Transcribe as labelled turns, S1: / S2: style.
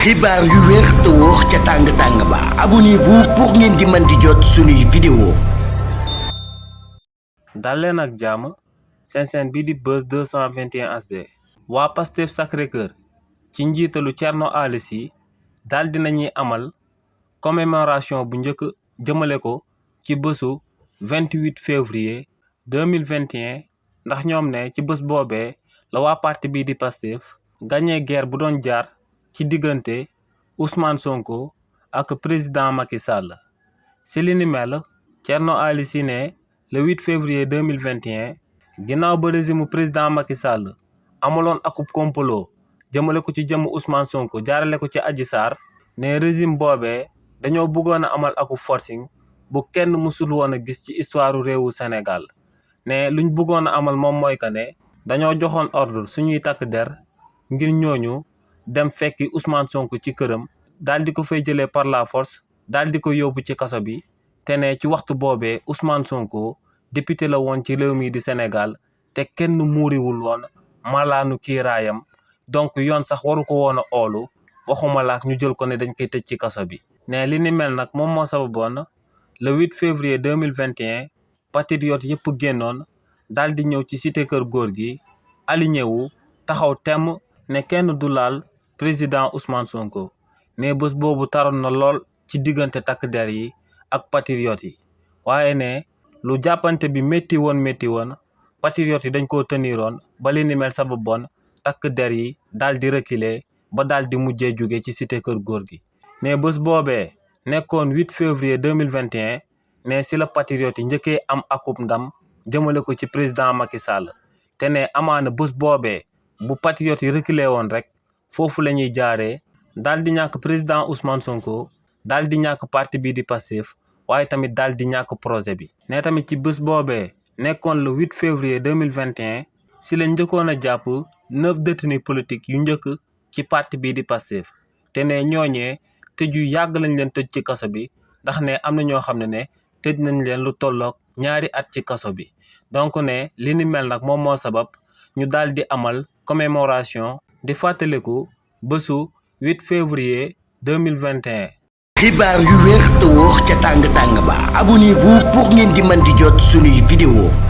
S1: xibaar yu wér te wóor ca tàng ba abonnez-vous pour ngeen di mën di jot suñuy vidéo.
S2: dal leen ak jàmm seen chaîne bii di Buzz 221 HD. waa Pastef Sacré-Cœur ci njiitalu Thierno Aliou Sy daal dinañuy amal commémoration bu njëkk jëmale ko ci bésu 28 février 2021 ndax ñoom ne ci bés boobee la waa parti bii di Pastef gagné guerre bu doon jaar ci diggante Ousmane Sonko ak président Macky Sall. si li ni mel Thierno Aliou Sy ne le 8 février 2021 ginnaaw ba régime président Macky Sall amaloon akub complot jëmale ko ci jëmm Ousmane Sonko jaarale ko ci Adji Sarr ne régime boobee dañoo bëggoon a amal akub forcing bu kenn mësul woon a gis ci histoire réewu Sénégal ne luñ bëggoon a amal moom mooy que ne dañoo joxoon ordre suñuy takk der ngir ñooñu dem fekki Ousmane Sonko ci këram daal di ko fay jëlee par la force daal di ko yóbbu ci kaso bi te ne ci waxtu boobee Ousmane Sonko député la woon ci réew mi di Sénégal te kenn muuriwul woon malaanu kiiraayam donc yoon sax waru ko woon a oolu waxuma laak ñu jël ko ne dañ koy tëj ci kaso bi. ne li ni mel nag moom moo sababoon le 8 février 2021 patriote yëpp génnoon daal di ñëw ci cité kër góor gi aligné wu taxaw temm ne kenn du laal président Ousmane Sonko ne bés boobu taroon na lool ci diggante takk der yi ak patriote yi waaye ne lu jàppante bi métti woon patriote yi dañ koo tëniroon ba li ni mel sababoon takk der yi daal di reculer ba daal di mujjee jóge ci cité kër góor gi. ne bés boobee nekkoon 8 février 2021 ne si la patriote yi njëkkee am akub ndam jëmale ko ci président Macky Sall te ne amaana bés boobee bu patriote yi reculer woon rek foofu la ñuy jaaree daal di ñàkk président Ousmane Sonko daal di ñàkk parti bii di Pastef waaye tamit daal di ñàkk projet bi. ne tamit ci bés boobee nekkoon le 8 février 2021 si la njëkkoon a jàpp 9 détenus politiques yu njëkk ci parti bii di Pastef te ne ñooñee tëj yu yàgg lañ leen tëj ci kaso bi ndax ne am na ñoo xam ne tëj nañ leen lu tolloog 2 at ci kaso bi. donc ne li ni mel nag moom moo sabab ñu daal di amal commémoration di fàttaliku bésu 8 février 2021.
S1: xibaar yu wér te wóor ca tàng ba abonnez-vous pour ngeen di mën di jot suñuy vidéo.